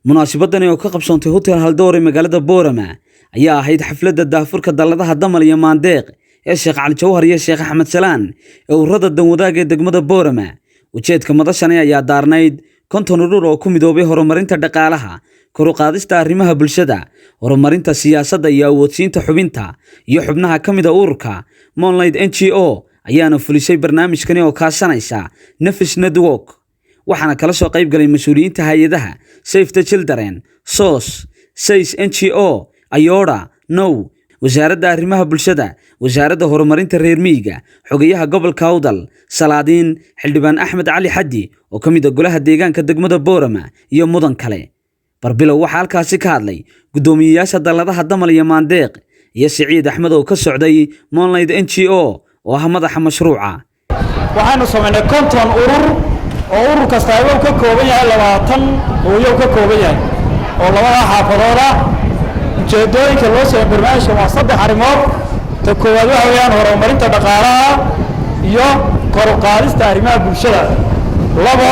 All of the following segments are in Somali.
Munaasabadani oo ka qabsoontay Hotel Haldoor ee magaalada Boorama ayaa ahayd xafladda daahfurka dalladaha Damal iyo Maandeeq ee Sheekh Cali Jawhar iyo Sheekh Axmed Salaan ee ururada danwadaag ee degmada Boorama. Ujeedka madashani ayaa daarnayd 50 urur oo ku midoobay horumarinta dhaqaalaha, kor u qaadista arrimaha bulshada, horumarinta siyaasadda iyo awoodsiinta xubinta iyo xubnaha ka mid ah ururka. Moonlight NGO ayaana fulisay barnaamijkani oo kaashanaysa Nafis Network, waxaana kala soo qayb galay mas-uuliyiinta hay-adaha Save the Children, SOS, SACE NGO, Ayoda, Now, Wasaaradda Arrimaha Bulshada, Wasaaradda Horumarinta Reer Miyiga, Xogayaha Gobolka Awdal, Salaadiin, Xildhibaan Axmed Cali Xaddi oo ka mid ah golaha deegaanka degmada Boorama iyo mudan kale. Barbilow waxaa halkaasi ka hadlay guddoomiyeyaasha dalladaha Damal iyo Maandeeq iyo Siciid Axmed oo ka socday Moonlight NGO oo ah madaxa mashruuca. Waxaanu samaynay 50 urur oo urur kastaaba uu ka kooban yahay 20 hooyo uu ka kooban yahay oo labada xaafadood ah. Ujeeddooyinka loo sameey barnaamijka waa saddex arrimood. Ta koowaad waxa weeyaan horumarinta dhaqaalaha iyo kor u qaadista arrimaha bulshada. Labo,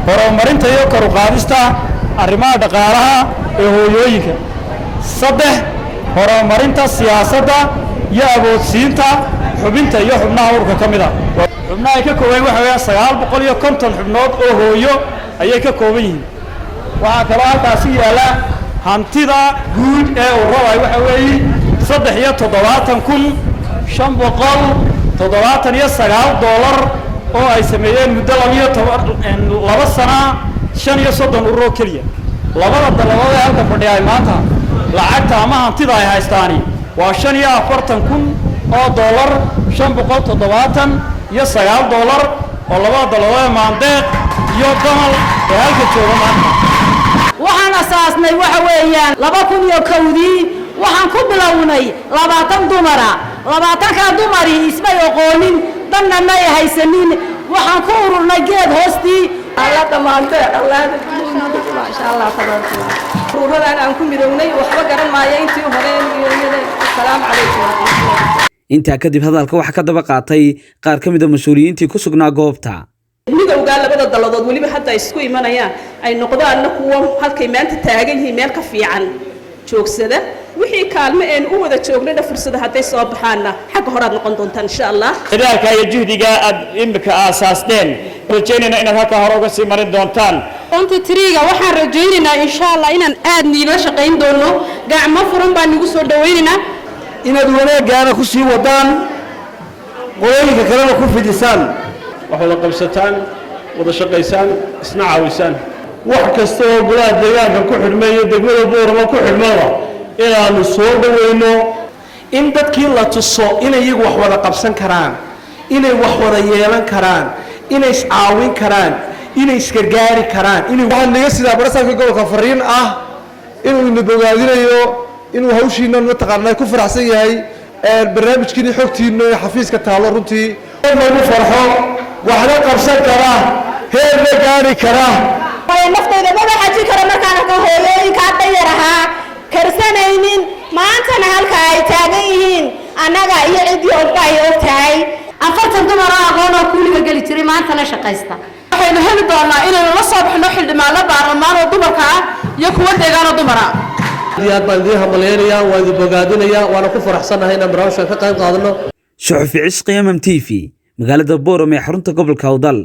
horumarinta iyo kor u qaadista arrimaha dhaqaalaha ee hooyooyinka. Saddex, horumarinta siyaasadda iyo awoodsiinta xubinta iyo xubnaha ururka ka mid ah. Xubnaha ay ka kooban waxa weeyaan 950 xubnood oo hooyo ayay ka kooban yihiin. Waxaa kaloo halkaasi yaalla hantida guud ee ururada, waxa weeye $73,579 oo ay sameeyeen muddo 12 sana 35 urur oo keliya. Labada daladood ee halka fadhiya ay maanta lacagta ama hantida ay haystaani waa 45,000 oo dollar, $579 oo labada daladood ee Maandeeq iyo Damal ee halka jooga maanta. Waxaan asaasnay waxa weeyaan 2001-dii. Waxaan ku bilownay 20 dumara. 20-kaa dumarii ismay oqoonin, danna may haysanin. Waxaan ku ururnay geed hoostii. Alla dhammaantay, maasha Allah, tabaaraka. Ururadan aan ku midownay waxba garan maayo intii hore. Asalaamu calaykum waraxmatullahi. Intaa kadib hadalka waxaa ka daba qaatay qaar ka mid ah mas-uuliyiintii ku sugnaa goobta. Midowgaa labada dalladood weliba hadda ay isku imanayaan, ay noqdaanna kuwo halkay maanta taagan yihiin meel ka fiican joogsada. Wixii kaalmo een u wada joognayna, fursada hadday soo baxaanna, xagga horaad noqon doontaan, insha Allah. Dadaalka iyo juhdiga aad imika aasaasteen, rajaynayna inaad halkaa hore uga sii marin doontaan. 23-ga waxaan rajaynaynaa, insha Allah, inaan aad niila shaqayn doono. Gacmo furan baan nagu soo dhawaynaynaa. Inaad wanaaggaana ku sii wadaan, qolooyinka kalena ku fidisaan. Wax wada qabsataan, wada shaqaysaan, isna caawisaan. Wax kasta oo golaha deegaanka ku xidhmay iyo degmada Boorama ku xidhmaba inaannu soo dhoweyno. In dadkii la tuso inay iyagu wax wada qabsan karaan, inay wax wada yeelan karaan, inay iscaawin karaan, inay isgargaari karaan, inay Waxaan naga sidaa barasaabka gobolka fariin ah inuu ina bogaadinayo, inuu hawshiinan mataqaanaa ku faraxsan yahay, barnaamijkiina xogtiina ee xafiiska taallo runtii. Lagu farxo, waxna qabsan kara, heerna gaari kara. Naftayda maba xajin karo markaan arko hooyooyinkaa dayar ahaa karsanaynin, maantana halka ay taagan yihiin annaga iyo ciddii ogba ay og tahay. 40 dumar oo aqoon oo kuuliga geli jiray maantana shaqaysta. Waxaynu heli doonaa inaynu la soo baxno xildhibaano baarlamaan oo dumarka ah iyo kuwa deegaano dumara. Aad iyo aad baan idiin hambalyaynayaa, waan idin bogaadinayaa, waana ku faraxsannahay inaan barnaamijkan ka qayb qaadano. Suxufi Cisqi, MM TV, magaalada Boorama ee xarunta gobolka Awdal.